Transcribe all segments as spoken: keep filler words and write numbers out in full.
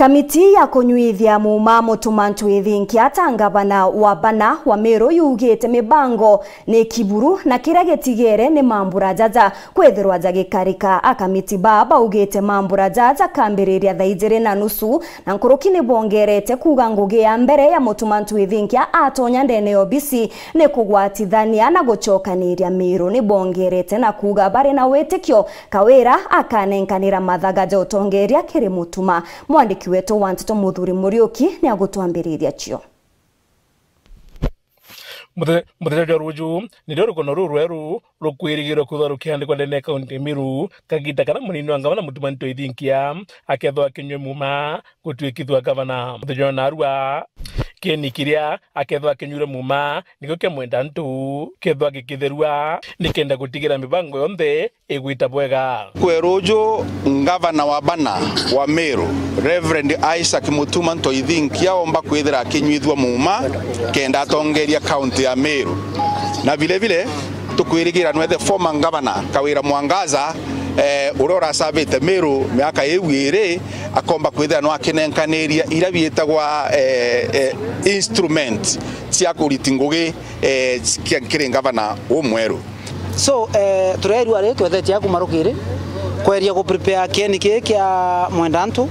Kamiti ya kunyuithia muuma Mutuma M'Ethingia ta ngavana wa bana wa Meru yugite mibango ni kiburu na kiria gitigere ni mambura jaja kwithirwa jagikarika. Akamiti baa baugite mambura jaja jakambiriria thaa ijiri na nusu, na nkuruki ni bongerete kuuga ngugi ya mbere ya Mutuma M'Ethingia atonya ndene ya obisi ni kugwatithania na gucokaniria Meru. Ni bongerete na kuuga bari na witikio Kawira akanenkanira mathaga ja utongeria kiri Mutuma. Mwandiki wetu wa nteto Muthuri Muriuki ni agutwambiriria cio. Muthe-, muthenya jwa ruju, nirio rugono ruu rweru rukwirigirwe kwithirwa rukiandikwa ndene ya kaunti ya Meru, kagiita karia munini wa ngavana Mutuma M'Ethingia akethirwa akinyue muuma gutwikithua ngavana. Muthenya jwa narua, kieni kiria akethirwa akinyuire muuma nikio kia Mwenda Ntu kethirwa gikitherua nikenda gutigira mibango yonthe igwita bwega. Kwe ruju, ngavana wa bana wa Meru, Reverend Isaac Mutuma M'Ethingia aomba kwithira akinyuithua muuma kenda atongeria kaunti ya Meru. Na vile vile, tukwirigira nwe the former governor Kawira Mwangaza, eh, uria urasavite Meru miaka iu iri, akomba kwithira nwe akinenkaniria iria biitagwa, eh, eh, instrument cia kuriti ngugi, eh, cia, kiri ngavana umweru. So, eh, tureerua ri twethetie a kuma rukiri kweria ku prepare kieni kii kia Mwenda Ntu,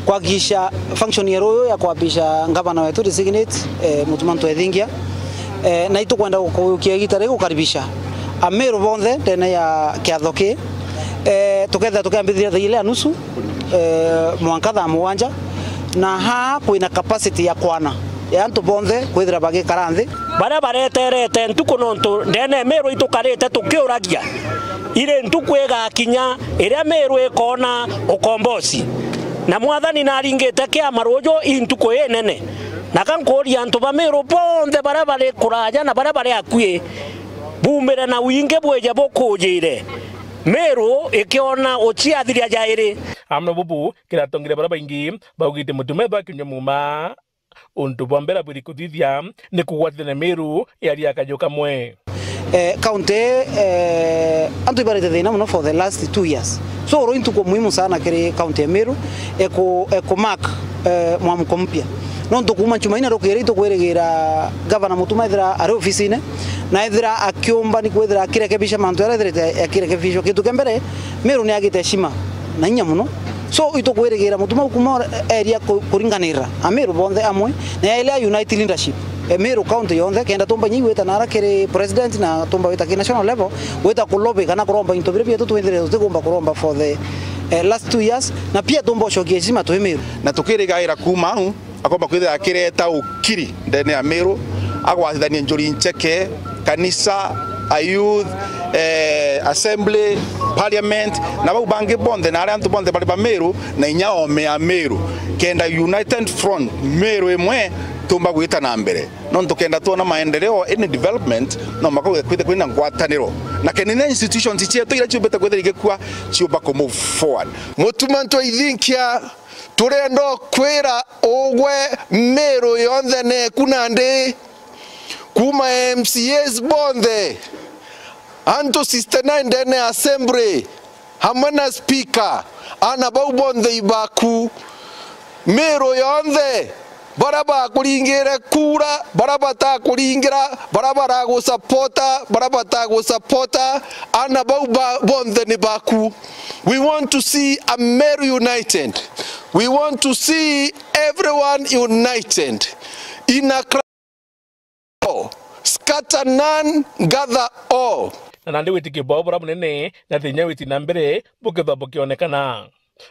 kuhakikisha function ya ruyu ya kuapisha ngavana wetu designate, eh, Mutuma M'Ethingia. Eh, na itukwenda gukurukia igita ri gukaribisha Ameru bonthe ndene ya kiatho kii. Eh, tukethira tukiambithiria thaa ijiri na nusu, eh, mwanka thaa mugwanja, na haa kwina capacity ya kwana ya antu bonthe kwithira bagikara nthi. Baria bareterete ntuku, nontu ndene ya Meru itukarite tukiuragia, iri ntuku igakinya iria Meru ikoona ukomboci, na Mwathani naringite kiama ruju i ntuku inene. Na ka nkuuria antu ba Meru bonthe baria bari kuraja na baria bari akui, bumire na wingi bwije bukujire, Meru ikiona uciathiria jairi. Amwe bubu kiratongire baria baingi baugite Mutuma ethirwa akinyua muuma. Untu bwa mbere abwiri kuthithia ni kugwatithania Meru yari ya kaju kamwe. Eh, county, eh, antu ibarite thina muno for the last two years. So, oro intuku muhimu sana kiri county ya Meru, eku, eku mark, eh, mwamko mpya. Nontu kuuma Jumaine rukiri itukwirigira Gavana Mutuma ethira ari ofisine, na ethira akiumba ni kwithira akirekebisha mantu jaria ethirite akirekebishwa. Kintu kia mbere, Meru ni agite heshima na inya muno. So, itukwirigira Mutuma u kuma eria ku-, kuringanirira Ameru bonthe amwe, na yaile a unite leadership e Meru county yonthe, kenda tumba inya igwita nara kiri president na tumba gwita ki national level, gwita kulobi kana kuromba into biria bietu twithire tutikumba kuromba for the, eh, last two years, na pia tumba ucokia heshima twi Meru. Na tukirigaira kuma au, akomba kwithira akireta ukiri ndene ya Meru, agwatithania njuri ncheke, kanisa, a youth, eh, assembly, parliament, na bau bangi bonthe, na aria antu bonthe bari ba Meru, na inya ome ya Meru, kenda united front Meru imwe tumba gwita na mbere. Nontu kenda twona maendeleo, any development, no maka kwithe kwina ngwataniro. Na kenda inya institutions cietu iria ciumbite kwithira igikua, ciumba ku move forward. Mutuma M'Ethingia, turenda ukwira ugwe Meru yonthe neku nandi, kuma M C As bonthe, antu sixty-nine ndene ya assembly, hamwe na speaker, ana bau bonthe ibaku. Meru yonthe, baria bakuringire kura, baria batakuringira, baria baragusapota, baria batagusapota, ana bau ba-, bonthe ni baku. We want to see a Meru united. We want to see everyone united in a cra-, scatter none, gather all. Na nandi witikio bwao buria bunene na thinya witi na mbere bukethwa bukionekana.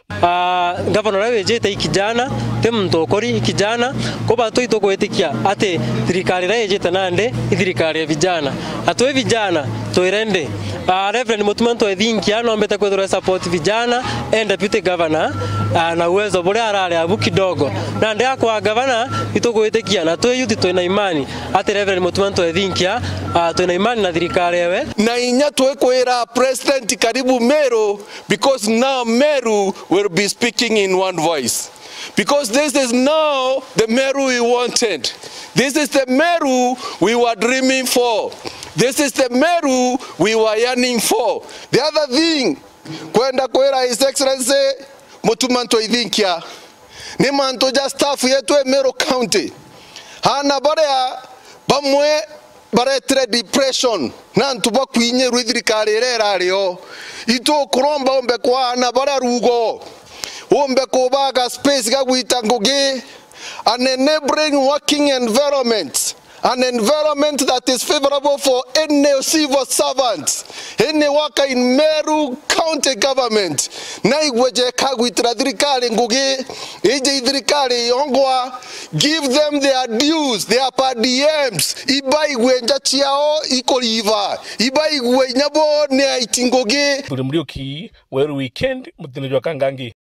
Ah, ngavana uria wijite i kijana, ti muntu ukuri, i kijana. Kuba tu itugwitikia ati thirikari iria ijite nandi i thirikari ya vijana. Na twi vijana, twi ready. Ah, Reverend Mutuma M'Ethingia nombete kwithirwa e support vijana, e deputy governor, ah, na uwezo buria arari abu kidogo. Nandi akwa gavana, itugwitikia na twi youth twina imani ati Reverend Mutuma M'Ethingia, ah, twina imani na thirikari ewe. Na inya twikwira President karibu Meru, because now Meru will be speaking in one voice. Because this is now the Meru we wanted. This is the Meru we were dreaming for. This is the Meru we were yearning for. The other thing, kwenda kwira His Excellency Mutuma M'Ethingia, Ni mantu ja staff yetu e Meru County. Aana baria bamwe baretire depression na antu bakwinyirwa i thirikari iria irari o. Itukuromba umbe kwa aana baria rugo, umbe kubaga space ga gwita ngugi, an enabling working environment, an environment that is favorable for any civil servant, any worker in Meru County Government. Na igwe jeka gwitira thirikari ngugi, iji i thirikari yongwa, give them their dues, their per diems, ibaigwe nja ciao ikuriva, ibaigwe inya bo ni aiti ngugi. Buri Muriuki, Weru Weekend, mutino jwa Kangangi.